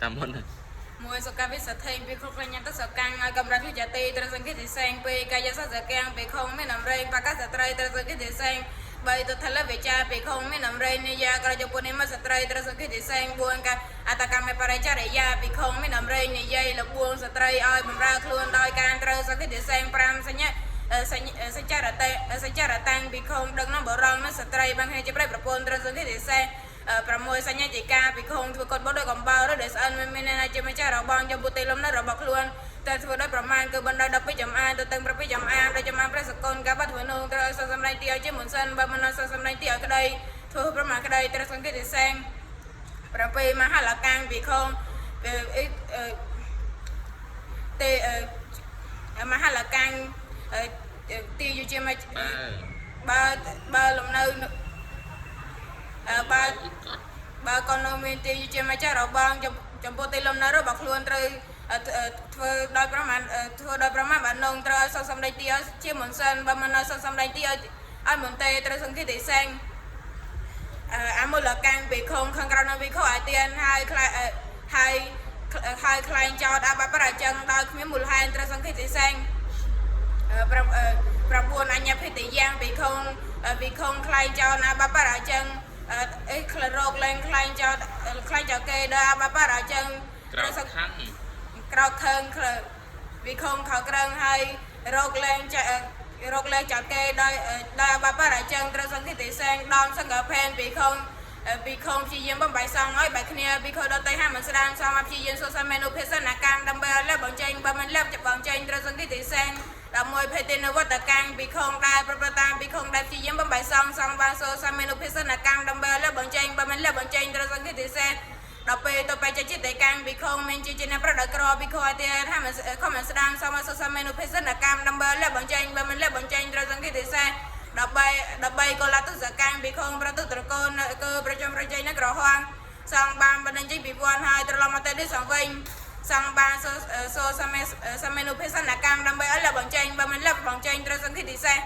តាមមុន មួយសកវិសថេពីខុកញ្ញាតសកាំងឲ្យកម្រិតវិជ្ជាទីត្រសង្ឃិតិសេងពីកាយសសកាំងពីខងមានអំរែងបកសត្រីត្រសង្ឃិតិសេងបីទថលវិចាពីខងមានអំរែងនិយាក្រជពុនិមស្ត្រីត្រសង្ឃិតិសេង4កអតកម្មបរិចរិយាពីខងមានអំរែងនិយាយលបួងស្ត្រីឲ្យបំរើខ្លួនដោយការត្រូវសង្ឃិតិសេង5សញ្ញាសច្ចរតេសច្ចរតាំងពីខងដឹកនាំបរងនិងស្ត្រីបានគ្នាជាប្រិយប្រពន្ធត្រូវសង្ឃិតិសេង6សញ្ញាជាការពិខុងធ្វើកត់បុតដោយកំបោរឬដោយស្អិនមិនមានអ្នកណាជាម្ចាស់របស់ចំពុះទីលំនៅរបស់ខ្លួនតែធ្វើដោយប្រមាណគឺបណ្ដោយ12ចំអានទៅទាំង7ចំអានដោយចំអានព្រះសកលការបាត់ធ្វើនោះត្រូវឲ្យសសម្ដែងទីឲ្យជាមុនសិនបើមិនសសម្ដែងទីឲ្យក្តីធ្វើប្រមាណក្តីត្រូវសង្កេតទីសែង7មហលកាំងពិខុងទេមហលកាំងទីយជា បើ បើបើលំនៅបើបើកូននៅមានទីជាម្ចាស់របងចំពោះទីលំនៅរបស់ខ្លួនត្រូវធ្វើដោយប្រមាណធ្វើដោយប្រមាណបាននងត្រូវឲ្យសសម្ដីទីឲ្យជាមុនសិនបើមិនឲ្យសសម្ដីទីឲ្យឲ្យមន្ត្រីត្រូវសង្ឃិតិសេងអមូលកាំងពីខងខាងក្រៅនៅវិខឲ្យទៀនហើយខ្លាហើយហើយខ្លែងចោតអបបរចឹងដោយគ្មានមូលហេតុត្រូវសង្ឃិតិសេង 9អញ្ញភេទយ៉ាងពីខងពីខងខ្លែងចោលណាបបរអចឹងអីក្លរោគលែងខ្លែងចោលខ្លែងចោលគេដល់បបរអចឹង ក្រៅខឹង ក្រោកខឹងក្លវិខងខោក្រឹងហើយរោគលែងចរោគលែងចោលគេដោយដោយបបរអចឹងត្រូវសង្ឃិតិសេងដំសង្កផេនពីខងពីខងព្យាយាមបំបាយសងឲ្យបែកគ្នាពីខដតៃហាមិនស្ដាងសងព្យាយាមសូសាមេនុភេសនកម្មដើម្បីឲ្យលះបងចេញបើមិនលះបងចេញត្រូវសង្ឃិតិសេង11ភេទនវត្តកាំងពីខងដែរប្រប្រតាមពីខងដែរព្យាយាមបំបាយសងសងបានសូសាមេនុភេសនកម្មដើម្បីឲ្យលះបងចេញបើមិនលះបងចេញត្រូវសង្ឃិតិសេងដល់ពេលទៅបច្ចេកតិកាំងពីខងមានជាជាប្រដក្រពីខឲ្យទៀតថាមិនខំមិនស្ដាងសងសូសាមេនុភេសនកម្មដើម្បីលះបងចេញបើមិនលះបងចេញត្រូវសង្ឃិតិសេង13 13កុលតុសកាំងពីខងប្រទុត្រកូនគឺប្រចំប្រជ័យនៅក្រហមសងបានបណ្ដឹងចេញពីវ័នហើយត្រឡប់មកទៅនេះសងវិញសង្ឃបានសូសូសមេសមេនុភេសនកម្មដើម្បីឲ្យលះបងចេញបើមិនលះបងចេញត្រូវសង្ឃិតិសេស